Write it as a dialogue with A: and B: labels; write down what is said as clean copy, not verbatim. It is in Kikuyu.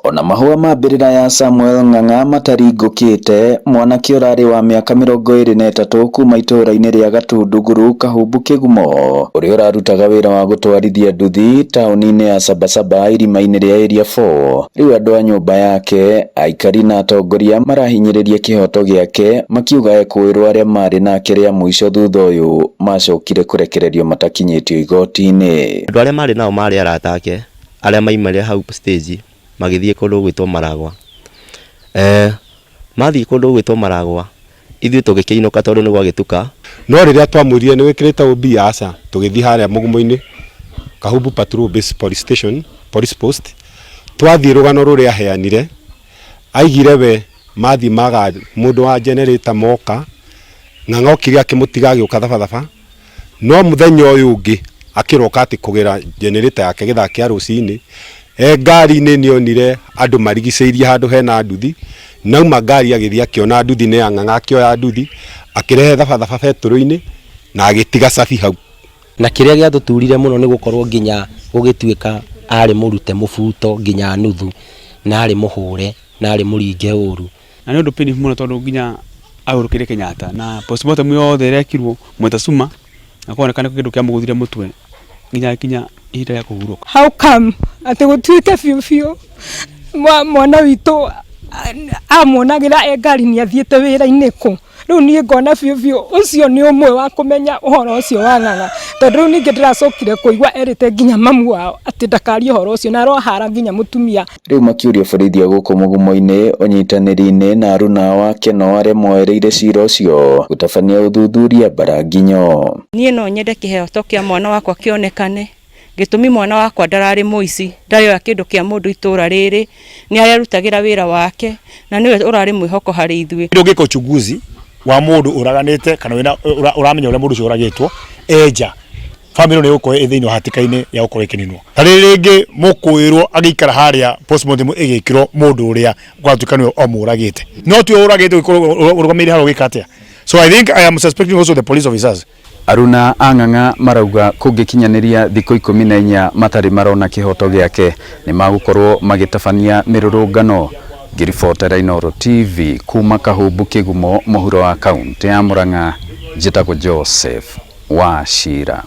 A: Ona mahũa ma mbĩrĩra ya Samuel Ng'ang'a mataringũkĩte, mwanake ũrarĩ wa mĩaka 23 kuma itũũra-inĩ rĩa Gatunduguru Kahumbu Kĩgumo, ũrĩa ũrarutaga wĩra wa gũtwarithia nduthi taũni-inĩ ya Sabasaba irima-inĩ rĩa Area 4. Rĩu andũ a nyũmba yake, aikari na atongoria marahinyĩrĩria kĩhoto gĩake makiuga ekũĩrwo arĩa marĩ nake rĩa mũico thutha ũyũ macokire kũrekererio matakinyĩtio igoti-inĩ.
B: Andũ arĩa marĩ nao marĩ arata ake arĩa maimire hau stage magĩthiĩ kũndũ gwĩtwo Maragwa. Mathiĩ kũndũ gwĩtwo Maragwa, ithuĩ tũgĩkĩinũka tondũ nĩ gwagĩtuka.
C: No rĩrĩa twamwĩrire nĩ wĩkĩrĩte OB aca, tũgĩthiĩ harĩa mũgumo-inĩ Kahumbu Patrol Base Police Station, Police Post, twathiĩ rũgano rũrĩa aheanire, aigire we mathiĩ maga mũndũ wa generator moka, Ng'ang'a okire akĩmũtiga agĩũka Thabathaba, no mũthenya ũyũ ũngĩ akĩroka atĩ kũgĩra generator yake gĩthaa kĩa rũcinĩ, e ngari-inĩ nĩ onire andũ marigicĩirie handũ hena nduthi, nauma ngari agĩthiĩ akĩona nduthi nĩ ya Ng'ang'a akĩoya nduthi, akĩrehe Thabathaba betũrũ-inĩ na agĩtiga cabi hau.
D: Na kĩrĩa gĩatũturire mũno nĩ gũkorwo nginya gũgĩtuĩka arĩ mũrute mũbuto nginya nuthu, na arĩ mũhũre, na arĩ mũringe ũru.
E: Na nĩ ũndũ painful mũno tondũ nginya ahurũkire Kenyatta na postmortem yothe ĩrekirwo Mwetasuma na kũroneka nĩ kĩndũ kĩamũgũthire mũtwe nginya akinya ihinda rĩa kũhurũka.
F: How come atĩ gũtuĩke biũ biũ mwana witũ amuonagĩra e ngari nĩ athiĩte wĩra-inĩ kũ? Rĩu niĩ ngona biũ biũ ũcio nĩ ũmwe wa kũmenya ũhoro ũcio wa Ng'ang'a, tondũ rĩu ningĩ ndĩracokire kũigua erĩte nginya mamu wao atĩ ndakarie ũhoro ũcio na arohara nginya mũtumia.
A: Rĩu makĩũria borithi a gũkũ mũgumo-inĩ ũnyitanĩri-inĩ na aruna ao a Keno arĩa moereire cira ũcio gũtabania ũthuthuria Mbaranginyo.
G: Niĩ no nyende kĩhoto kĩa mwana wakwa kĩonekane, gĩtũmi mwana wakwa ndararĩ mũici, ndarĩ oya kĩndũ kĩa mũndũ itũra rĩrĩ, nĩ arerutagĩra wĩra wake na nĩwe ũrarĩ mwĩhoko harĩ ithuĩ.
H: Ũngĩka uchunguzi wa mũndũ ũraganĩte kana wĩna ũramenya ũrĩa mũndũ ũcio ũragĩtwo enja family nĩ ĩgũkorwo ĩ thĩinĩ wa hatĩka-inĩ ya gũkorwo ĩkĩninwo. Ta rĩrĩ rĩngĩ mũkũĩrwo agĩikara harĩa postmortem ĩgĩkĩrwo mũndũ ũrĩa ũratuĩka nĩwe ũmũragĩte, no tiwe ũragĩte ũgĩkorwo ũrũgamĩrĩire harĩa ũgĩka atĩa? So I think I am suspecting also the police officers.
A: Aruna a Ng'ang'a marauga kũngĩkinyanĩria thikũ 14 matarĩ marona kĩhoto gĩake nĩ magũkorwo magĩtabania mĩrũrũngano. Ngĩribotera Inooro TV kuma Kahumbu Kĩgumo mũhuro wa kaũntĩ ya Murang'a, njĩtagwo Joseph Wachira.